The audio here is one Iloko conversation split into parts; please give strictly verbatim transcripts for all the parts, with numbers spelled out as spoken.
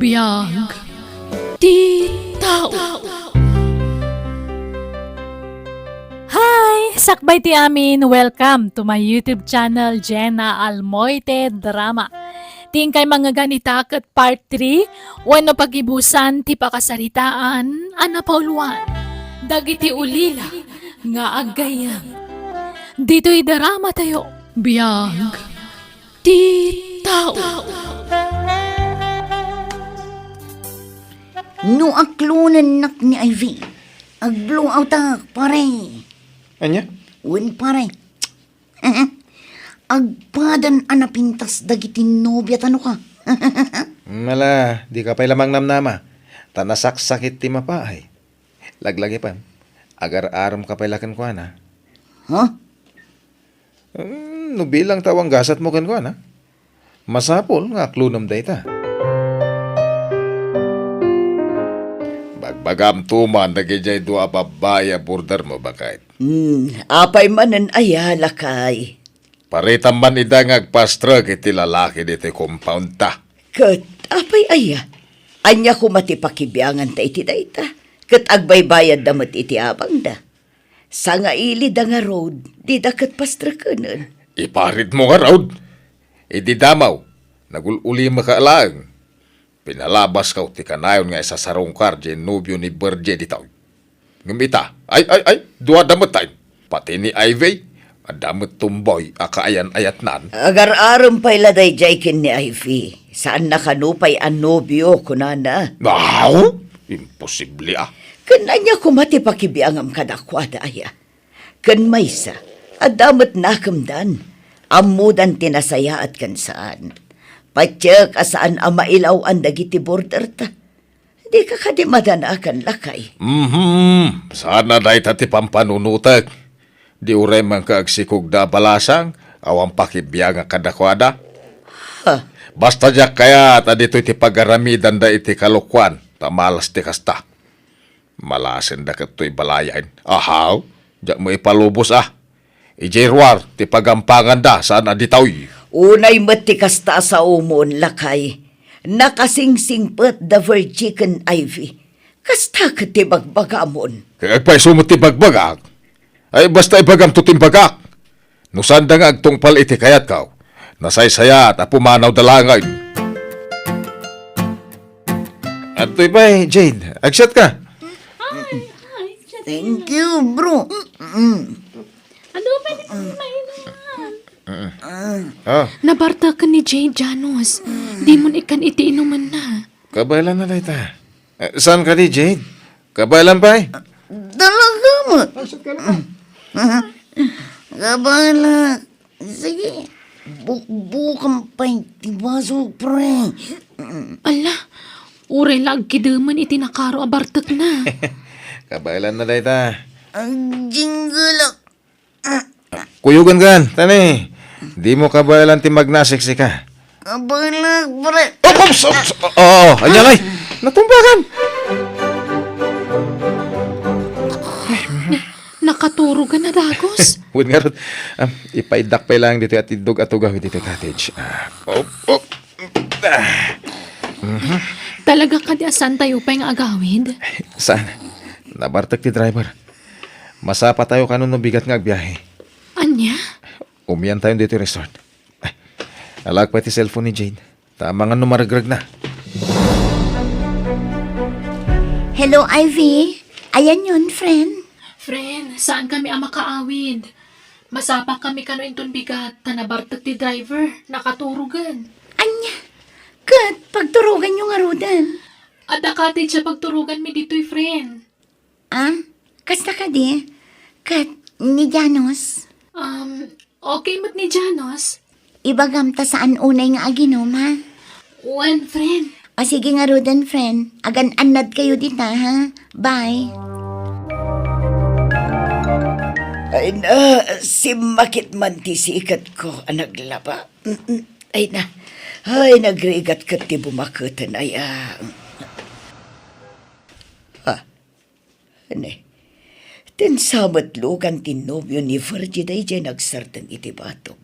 Biag ti tao. Hi! Sakbay ti amin, welcome to my YouTube channel, Jenna Almoite Drama. Ti inkay mangngegan ita ket part three, wenno pagibusan ti pakasaritaan a napauluan dagiti ulila nga aggayyem. Ditoy drama tayo, Biag ti tao. No aklonennak ni Ivy, agblowout ak, pare. Ania? Wen, pare. Agpadan a napintas dagiti nobia tano ka. Mala, di ka pay la mangnamnama, ta nasaksakit ti mapaay. Laglagipem, agar-arem ka pay la kenkuana. Ha? Hmm, no bilang tao ang gasat mo kenkuana, masapul nga aklonem dayta. Bagbagam to man dagidiay dua a babbai a border mo, baket. Hmm, apay manen aya, lakay? Paritam man ida nga agpastrek iti lalaki ditoy compound ta. Ket apay aya? Ania koma ti pakibianganta iti dayta? Ket agbaybayadda met iti abangda. Sangailida ngarud, dida ket pastrekenen. Iparitmo ngarud? Idi damaw, nagul-ulimaka laeng. Pinalabaskaw ti kanayon nga isasarungkar diay nobio ni Virgie ditoy. Ngem ita, ay, ay, ay, duada met tayo. Pati ni Ivy, adda met tumboy a kaayan-ayatnan. Agar-arem pay la daydiay ken ni Ivy. Saanna kano pay a nobio, kunana. Aw, imposible a. Ken ania koma ti pakibiangam kadakuada aya? Ken maysa, adda met nakemdan. Ammodan ti nasayaat ken saan. Patiek a saan a mailaw-an dagiti border ta. Dika kadi madanagan, lakay? Mhm. Saan a dayta ti pampanunotek. Di uray man ka agsikog da a balasang, awan pakibiangak kadakuada. Ha? Basta diak kayat a ditoy ti pagaramidanda iti kalokuan, ta malas ti kasta. Malasenda ket toy balayen. Ahaw, diak mo ipalubos a. Idiay ruar ti pagampanganda saan a ditoy. Unay met ti kasta a saomon, lakay. Nakasingsingpet da Virgie ken Ivy. Kasta ket ti bagbagamon. Kay agpayso met ti bagbagak. Ay, basta ibagamto ti imbagak. No saanda nga agtungpal iti kayatko, nasaysayaat a pumanawda laengen. Adtoy pay, Jade. Agsiat ka. Ay, ay, siya. Thank you, bro. Mm. Ano ba ni mainan? Ah. Nabarteken ni Jade, Janus. Dimon ikkan iti inumenna. Kabaelanna dayta. Eh, saan kadi, Jade? Kabaelan pay? Talaga met. Kabaela. Sige, bukbukan pay ti baso, pre. Ala, uray la agkidemen iti nakaro a bartekna. Kabaelanna dayta. Agjinggelak. Kuyogan kan, tani. Dimo kabaelan ti magnasiksika. Kabaelak, pre. Op, ops, ops. Oo, ania ngay? Natumbakan. Nakaturogan a dagus. Wen ngarud, ah, ipaiddak pay laeng ditoy atiddog a tugaw ditoy cottage. Ah, op, op. Ah. Mhm. Talaga kadi a saantayo pay nga agawid? Saan? Nabartek ti driver. Masapatayo kano no bigat nga agbiahe. Ania? Umiantayon ditoy resort. Alaek pay ti cellphone ni Jade. Ta amangan no maregreg na. Hello, Ivy. Ayanyon, friend? Friend, saankami a makaawid. Masapakami kano inton bigat, ta nabartek ti driver. Nakaturogan. Ania? Ket, pagturoganyo ngaruden? Adda cottage a pagturoganmi ditoy, friend. Ah, kasta kadi? Ket ni Janos? Um, okay met ni Janos. Ibagam ta saan unay nga aginom, ha? Wen, friend. O sige ngaruden, friend. Agan-annad kayo dita, ha? Bye. Ay na, simmakit man ti siketko a naglaba. Mm-mm. Ay na. Ay, nagrigat ket ti bumaketen, aya. Ah, Ne, ten sa met lugan ti nobio ni Virgie daydiay nagsardeng iti batog.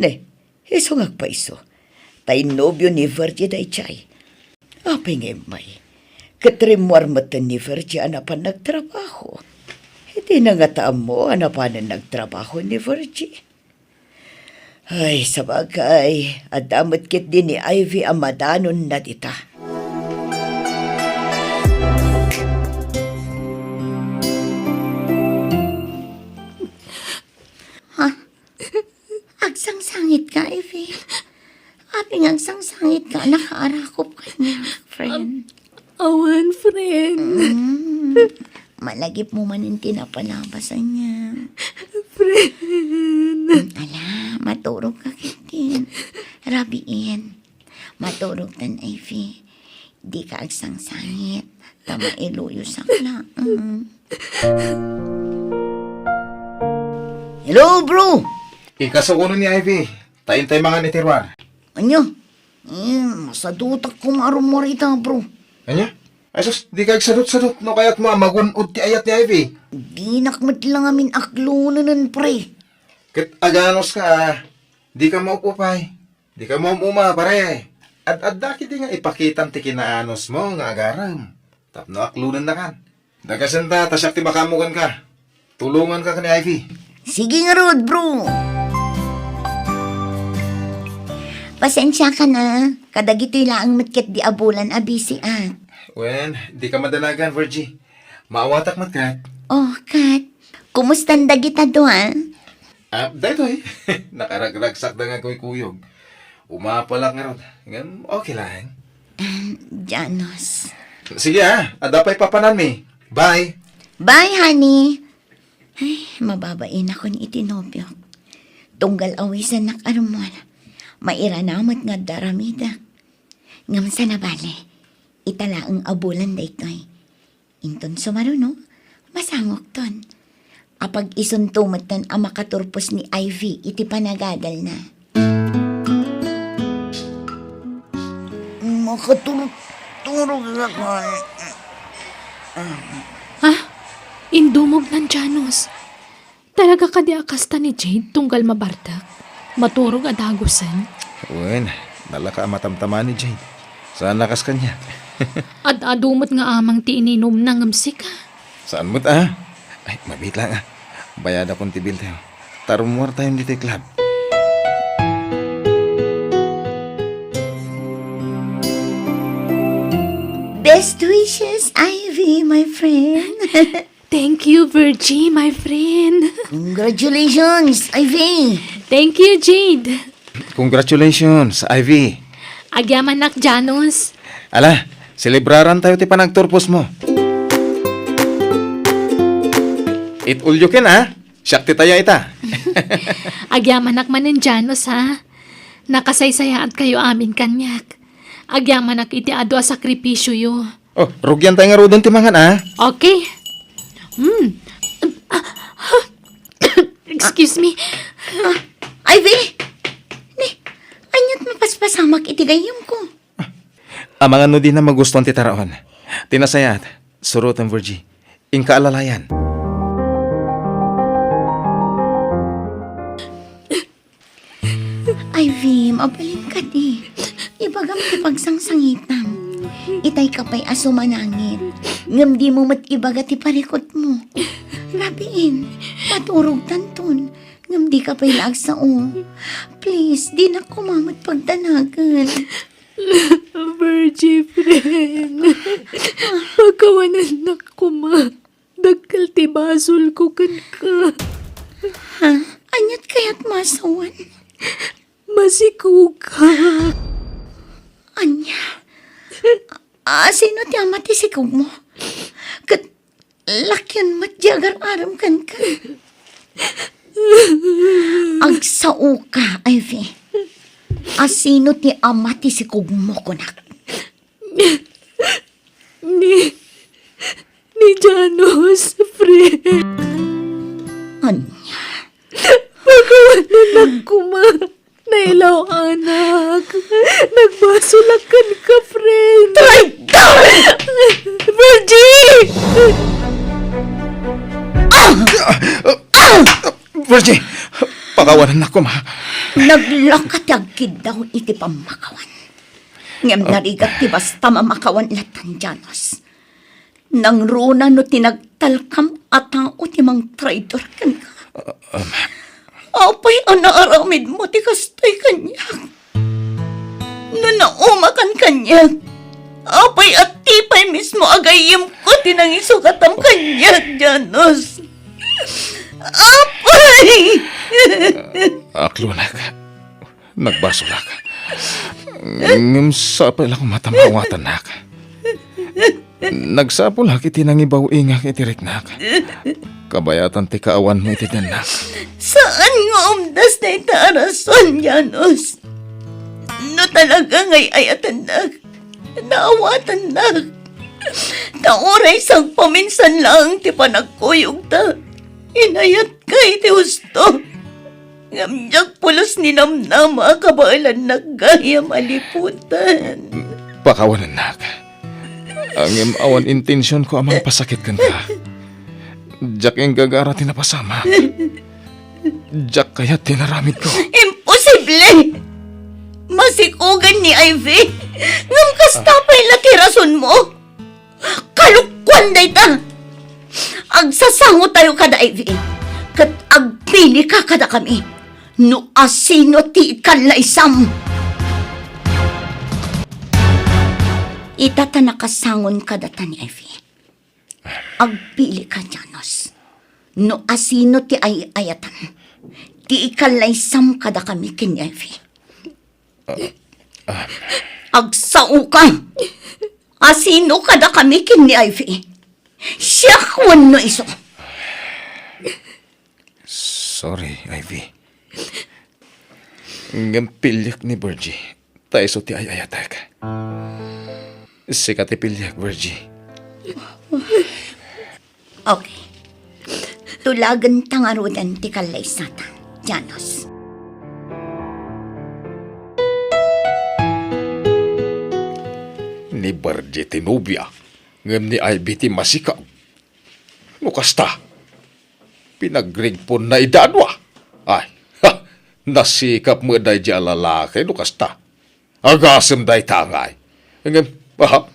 Ne, isu nga agpayso. Ta innobio ni Virgie daydiay. Apay nga immay? Ket rimmuar metten ni Virgie a napan nagtrabaho. Dina ngata ammo a napanen nagtrabaho ni Virgie. Ay, sabagay, adda met ketdi ni Ivy a madanonna dita. Ha? Agsangsangitka, Ivy? Apay nga agsangsangitka a nakaarakop kaniak, friend? Awan, friend. Mm. Malagipmo manen ti napalabas, ania? Friend. Ala, maturogka ketdin. Rabiin. Maturogtan, Ivy. Dika agsangsangit. Ta mailuyosak laeng. Hello, bro! Ikasuko ni Ivy. Ta intay mangan iti ruar. Ania? Eh, masadutak koma a rummuar ita, bro. Ania? Ay sus, dika agsadutsadut no kayatmo a magun-od ti ayat ni Ivy. Dinak met la ngamin aklonenen, pre. Ket aganuska, a. Dika maupupay. Dika maum-uma, pare. Ad-adda ketdi nga ipakitam ti kinaanusmo nga agarem. Tapno aklonennakan. Dagasen ta, ta siak ti makaammo kenka. Tulonganka ken ni Ivy. Sige ngarud, bro. Pasensiakan a, kadagitoy laeng met ketdi a bulan a bisiak. Wen, dika madanagan, Virgie. Maawatak met ket. Oh, ket. Kumustan dagita dua? Ah, daytoy. Nakaragragsakda nga kuykuyog. Umapalak ngarud. Ngem okay lang. Ah, Janos. Sige, ah. Adda pay papananmi. Bye. Bye, honey. Ay, mababainakon iti nobiok. Tunggal awisannak a rummuar. Mairana met nga adda aramidek. Ngem saan a bale, ita laeng a bulan daytoy. Inton sumaruno, masangokton. Apag-isunto metten a makaturpos ni Ivy iti panagadalna. Makaturturog nga kan. Ha? Indumog nan Janos. Talaga kadi a kasta ni Jade tunggal mabartek? Maturog a dagusen? Wen, nalaka a matamtama ni Jade. Saan a kas kaniak. Ad-adu met nga amang ti ininumna ngem sika. Saan met a? Ay, mabiit lang a. Bayadakon ti bill tayo. Ta rummuar tayo ditoy club. Best wishes, Ivy, my friend. Thank you, Virgie, my friend. Congratulations, Ivy. Thank you, Jade. Congratulations, Ivy. Agyamanak, Janos. Ala, selebraran tayo ti panagturpos mo. It all you can, ah. Siak ti taya ita. Agyamanak manen, Janos, ha? Nakasaysayaat kayo amin kaniak. Agyamanak iti adu a sakripisioyo. Oh, rugian tayo ngaruden ti mangan, ah. Okay. Hmm. Excuse me. Ah, Ivy! Ni, aniat mapaspasamak iti gayyemko? Amangan no dina magustuan ti taraon. Ti nasayaat, suroten, Virgie. Inka alalayan. Ivy, mabalin kadi. Ibagam ti pagsangsangitam. Itay ka pay a sumanangit. Ngem dimo met ibaga ti parikutmo. Rabiin, maturogtanton. Ngem dika pay la agsao. Please, dinak koma met pagdanagen. Virgie, friend. Pakawanennak koma. Dakkel ti basolko kenka. Ha? Aniat kayat masawan? Masikogak. Ania? A, sino ti ama ti sikogmo? Ket lakyan met ti agar-arem kenka. Agsaoka, Ivy. A, sino ti ama ti sikogmo, kunak? Ni, ni Janos, friend. Ania? Pakawanennak koma. Nailaw, anak. Nagbasolak kenka, friend. Traitor! Virgie! Ah! Ah! Virgie, pakawanennak koma. Naglaka ti agkiddaw iti pammakawan. Ngem narigat ti basta mamakawan latan, Janos. Nangruna no ti nagtalkam a tao ti mangtraidor kenka. Apay a naaramidmo ti kastoy kaniak? No naumakan kaniak, apay a ti pay mismo a gayyemko ti nangisugatam kaniak, Janos? Apay! Aklunak. Nagbasolak. Ngem sapay la koma ta maawatannak. Nagsapulak iti nangibaw-ingak iti riknak. Kabayatan ti kaawanmo iti dennak. Saan nga umdas dayta a rason, Janos? No talaga nga ay-ayatennak, naawatannak. Ta uray sagpaminsan laeng ti panagkuyogta, inayatka iti husto. Ngem diak pulos ninamnama a kabaelannak gayam a liputan. Pakawanennak. Ngem awan intensionko a mangpasakit kenka. Diak inggagara ti napasamak. Diak kayat ti inaramidko. Imposible! Masikogen ni Ivy. Ngem kasta pay la ti rasonmo. Kalokuan dayta! Agsasangotayo kada Ivy, ket agpilika kadakami no asino ti ikallaysam. Ita ta nakasangon kadata ni Ivy. Agpilika, Janos, no asino ti ay-ayatam, ti ikallaysam kadakami ken ni Ivy. Agsaoka! Asino kadakami ken ni Ivy? Siak wenno isu? Sorry, Ivy. Ngem piliek ni Virgie, ta isu ti ay-ayatek. Sika ti piliek, Virgie. Okay. Tulagenta ngaruden ti kallaysata, Janos. Ni Virgie ti nobia, ngem ni Ivy ti masikaw. No kasta, pinagrigponna idadua. Ay, ha, nasikap met daydi a lalaki no kasta. Agasem dayta ngay. Ngem, aha,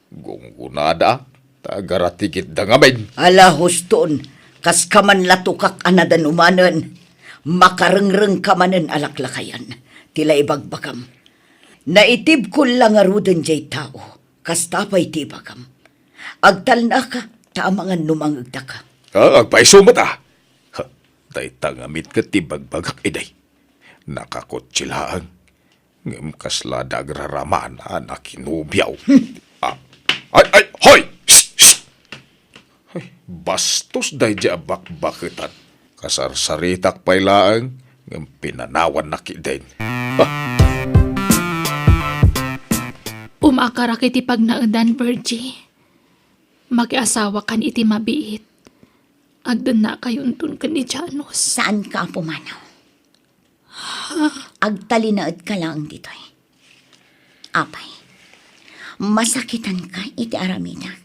gunggonada, ta agaratigitda ngamin. Ala, huston, kas kaman la tukak a nadanumanen, makarengrengka manen a laklakayan, ti la ibagbagam. Naitibko la ngaruden jay tao, kasta pay ti ibagam. Agtalnaka, ta amangan no mangegdaka. Ah, agpayso met, ah. Ha, dayta ngamin ket ti bagbagak idi. Nakakotse laeng. Ngem kasla da agraramana a nakinobiaw. Ah, ay, ay, hoy! Shh, shh! Ay, bastos daydi a bakbaketan. Kasarsaritak pay laeng, ngem pinanawannak idin. Ah! Umakarak iti pagnaedan, Virgie. Makiasawakan iti mabiit. Agdennakayonton ken ni Janos. Saanka a pumanaw. Agtalinaedka laeng ditoy. Apay, masakitanka iti aramidak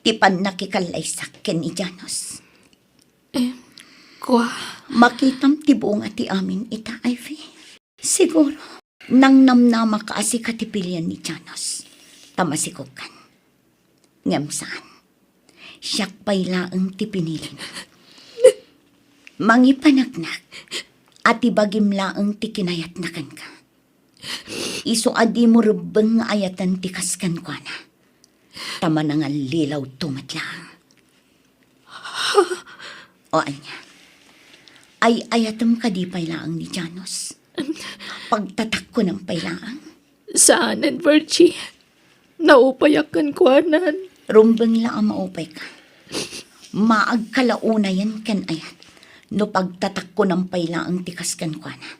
ti pannakikallaysak ken ni Janos. Em, kua. Makitam ti bunga ti amin ita, Ivy. Siguro, nangnamnamaka a sika ti pilian ni Janos. Ta masikogkan. Ngem saan. Siak pay laeng ti pinilina. Mangipaneknek a ti bagim laeng ti kinayatna kenka. Isu a dimo rebbeng nga ayaten ti kas kenkuana. Ta manangallilawto met laeng. O ania? Ay-ayatem kadi pay laeng ni Janos? Pagtatakkonem pay laeng? Saanen, Virgie. Naupayak kenkuanan. Rumbeng la a maupayka. Maagka la unayen ken ayat no pagtatakkonem pay laeng ti kas kenkuana.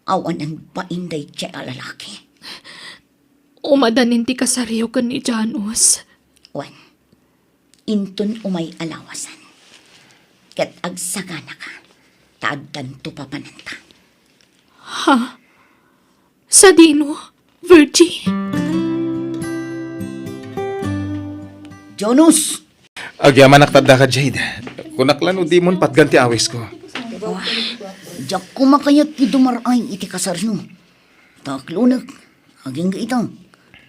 Awanen bain daydiay a lalaki. Umadanin ti kasariyo ken ni Janos. Wen, inton umay a lawasan, ket agsaganaka, ta addanto papananta. Ha? Sadino, Virgie? Janos! Agyamanak ta addaka, Jade. Kunak la no dimon patgan ti awisko. Wah, diak koma kayat ti dumar-ay iti kasaryo. Ta aklonek, Agingga ita,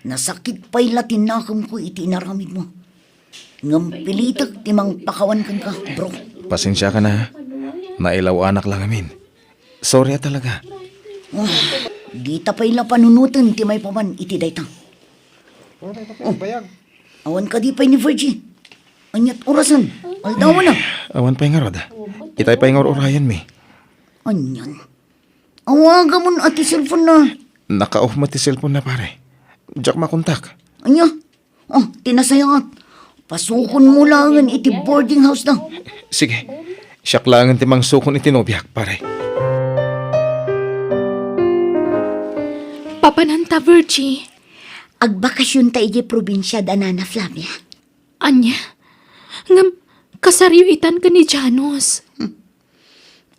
nasakit pay la ti nakemko iti inaramidmo. Ngem pilitek ti mangpakawan kenka, bro. Pasensiakan a, ha? Nailaw-anak la ngamin. Sorry a talaga. Ah, dita pay la panunoten ti maipapan iti dayta. Oh, awan kadi pay ni Virgie? Ania't orasen? Aldawana? Awan pay ngarud. Itay pay nga ur-urayenmi. Anian? Awagamon a ti cellphone na. Naka-off met ti cellphone na, pare. Diak makontak. Ania? Oh, ti nasayaat. Pasukonmo laengen iti boarding house da. Sige. Siak laengen ti mangsukon iti nobiak, pare. Papananta, Virgie. Agbakasionta idiay probinsia da Nana Flavia. Ania? Ngem, kasaryo itan ken ni Janos. Hmm.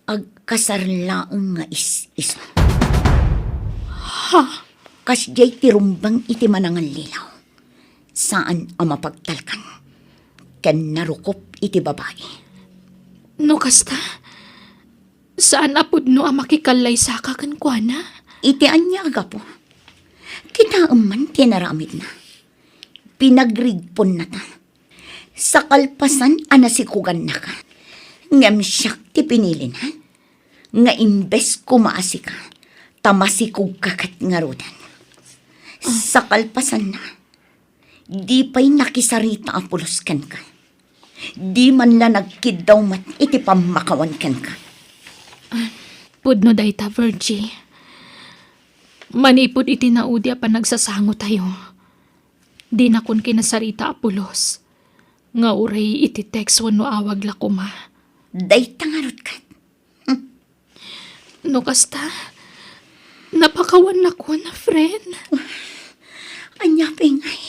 Agkasar laeng nga is-isu. Ha? Kasdiay ti rumbeng iti manangallilaw. Saan a mapagtalkan. Ken narukop iti babai. No kasta, saan a pudno a makikallaysa kenkuana? Iti ania a gapu? Kitaem man ti naramidna. Pinagrigponnata. Sakalpasan a nasikogannaka, ngem siak ti pinilina, nga imbes koma a sika, ta masikogka ket ngaruden. Sakalpasanna, di pay nakisarita a pulos kenka. Di man la nagkiddaw met iti pammakawan kenka. Pudno dayta, Virgie. Manipud iti naudi a panagsasangotayo, dinakon kinasarita a pulos nga uray iti text wenno awag la koma. Dayta ngarud ket. Hmm. No kasta, napakawannakon, friend. Ania pay ngay?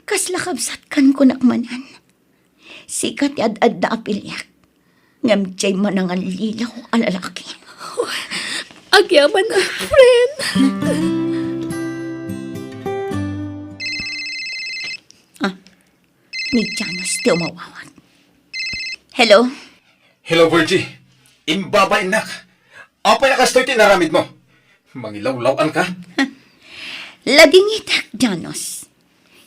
Kasla kabsatkan kunak manen. Sika ti ad-adda a piliak. Ngem diay manangallilaw a lalaki. Agyaman, friend. Ah, ni Janos ti umawawag. Hello? Hello, Virgie. Imbabainnak. Apay a kastoy ti inaramidmo? Mangilawlaw-anka? Ladingitek, Janos.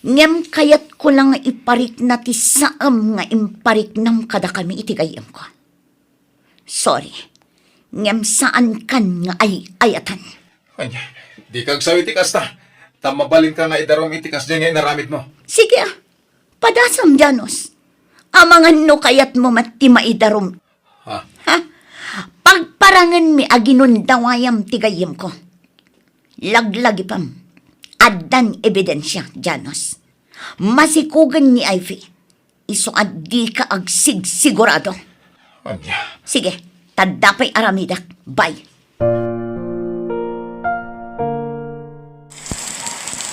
Ngem kayatko la nga iparikna ti saem nga impariknam kadakami iti gayyemko. Sorry. Ngem saankan nga ay-ayatan. Ania, dika agsaw iti kasta. Ta mabalinka nga idarum iti kasdiay nga inaramidmo. Sige a. Padasam, Janos. Amangan no kayatmo met ti maidarum. Ha? Ha? Pagparangenmi a ginundawayam ti gayyemko. Laglagipem. Addan ebidensia, Janos. Masikogen ni Ivy. Isu a dika agsigsigurado. Ania? Sige, ta adda pay aramidek. Bye.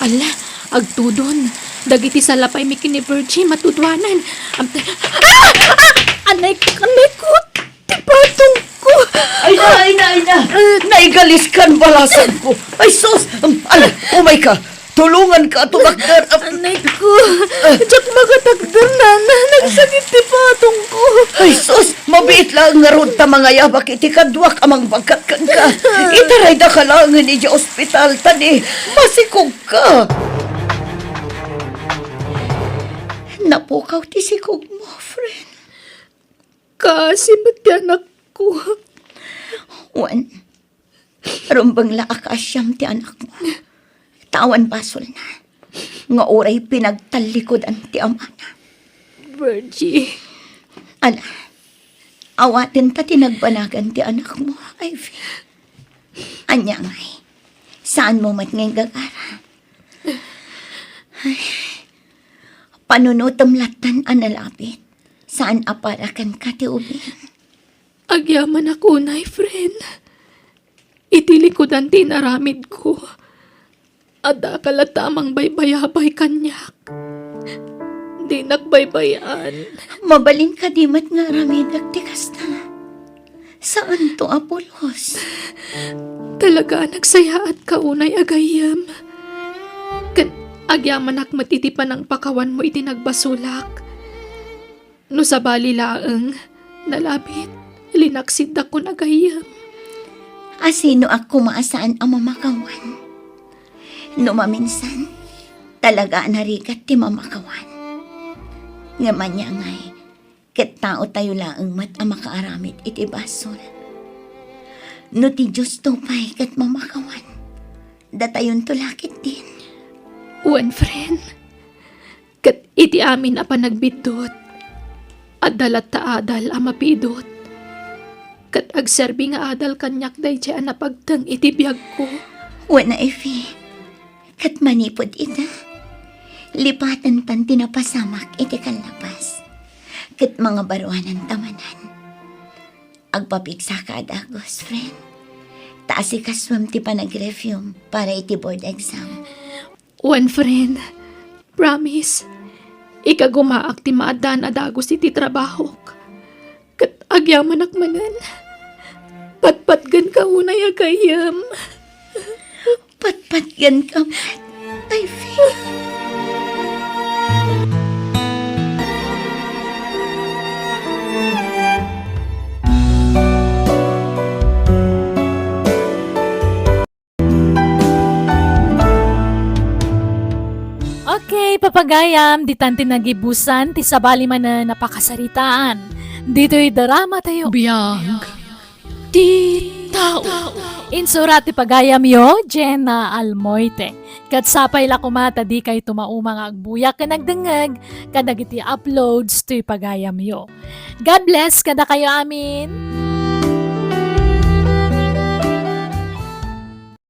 Ala, agtudon. Dagiti salapaymi ken ni Virgie, matuduanan. Am-, ah! Ah! Anay, anay ko! Ti patongko! Ay na, ay na, ay na! Naigalis kan balasanko! Ay sus! Ala, umayka! Tulonganka, tumakder! Anay ko! Diak makatakder, nana! Nagsakit ti patongko! Ay sus! Mabiit laeng ngarud ta mangayabak iti kaduak a mangbagkat kenka. Itaraydaka laengen idiay ospital, ta ni masikogka. Napukaw ti sikogmo, friend. Kaasi met ti anakko. Wen, rumbeng la a kaasiam ti anakmo. Ta awan basolna nga uray pinagtallikudan ti amana. Virgie. Ala, awaten ta ti nagbanagan ti anakmo, Ivy. Ania ngay? Saanmo met nga inggagara? Ay, panunotem lattan a nalabit. Saan a para kenka ti ubing. Agyamanak unay, friend. Iti likudan ti inaramidko, addaka latta a mangbaybayabay kaniak. Dinak baybay-an. Mabalin kadi met nga aramidek ti kasta? Saanto a pulos. Talaga a nagsayaatka unay a gayyem. Ket agyamanak met iti panangpakawanmo iti nagbasolak. No sabali laeng, nalabit, linaksiddakon a gayyem. Asinoak koma a saan a mamakawan? No maminsan, talaga a narigat ti mamakawan. Ngem ania ngay, ket taotayo laeng met a makaaramid iti basol. No ti Diosto pay ket mamakawan, datayonto la ketdin. Wen, friend, ket iti amin a panagbiddut, adda latta adal a mapidot. Ket agserbi nga adal kaniak daydiay a napagteng iti biagko. Wen a, Effie, ket manipud ita, lipatentan ti napasamak iti kallapas, ket mangabaruananta manen. Agpapigsaka a dagus, friend. Ta asikasuem ti panag-reviewm para iti board exam. Wen, friend, promise, ikagumaak ti maaddaan a dagus iti trabahok. Ket agyamanak manen, patpatgenka unay a gayyem. Patpatgenka met, Effie. Okay, papagayam, ditan ti nagibusan ti sabali manen a pakasaritaan ditoy drama tayo. Biag ti tao. Insurat ti pagayamyo, Jenna Almoite. Ket sapay la koma ta dikayto mauma nga agbuya ken agdengngeg kadagiti uploads toy pagayamyo. God bless kadakayo amin.